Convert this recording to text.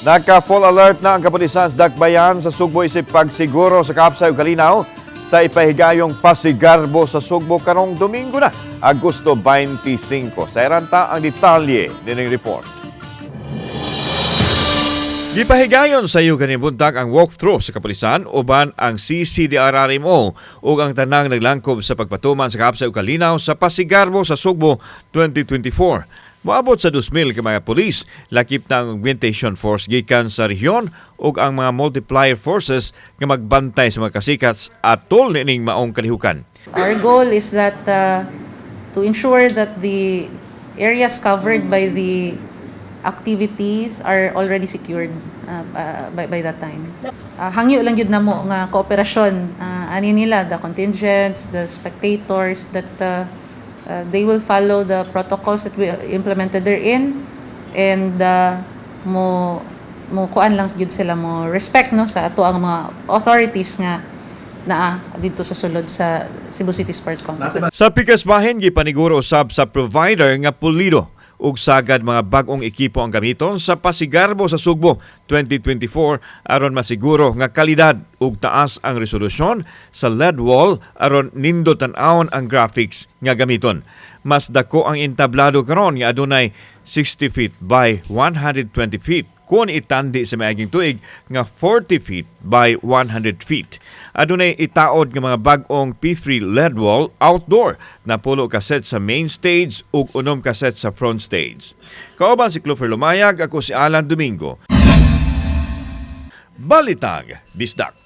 Naka-full alert na ang kapulisan sa Dakbayan sa Sugbo isip pagsiguro sa kaapsay ug kalinaw sa ipahigayong pasigarbo sa Sugbo karong Domingo na, Agosto 25. Sa ta ang detalye nining report. Gipahigayon sa iyo kaning buntag ang walkthrough sa kapulisan uban ang CCDRRMO ug ang tanang naglangkob sa pagpatuman sa kaapsay ug kalinaw sa Pasigarbo sa Sugbo 2024. Moabot sa 2,000 ka mga pulis, lakip na ang augmentation force gikan sa rehiyon ug ang mga multiplier forces nga magbantay sa mga kasikat atol niining maong kalihukan. Our goal is that to ensure that the areas covered by the activities are already secured by that time. Hangyo lang gyud namo nga kooperasyon ani nila, the contingents, the spectators, that they will follow the protocols that we implemented therein and mo kuan lang gyud sila, mo respect, no, sa ato ang mga authorities nga naa dito sa sulod sa Cebu City Sports Complex. Sa pikas bahin, gipaniguro usab sa provider nga pulido ug sagad mga bag-ong ekipo ang gamiton sa Pasigarbo sa Sugbo 2024 aron masiguro nga kalidad ug taas ang resolusyon sa LED wall aron nindot tan-awon ang graphics nga gamiton. Mas dako ang entablado karon nga adunay 60 feet by 120 feet kung itandi sa miaging tuig nga 40 feet by 100 feet. Adunay itaod nga mga bag-ong P3 LED wall outdoor na 10 ka set sa main stage ug 6 ka set sa front stage. Kauban si Clover Lumayag, ako si Alan Domingo. Balitang Bisdak.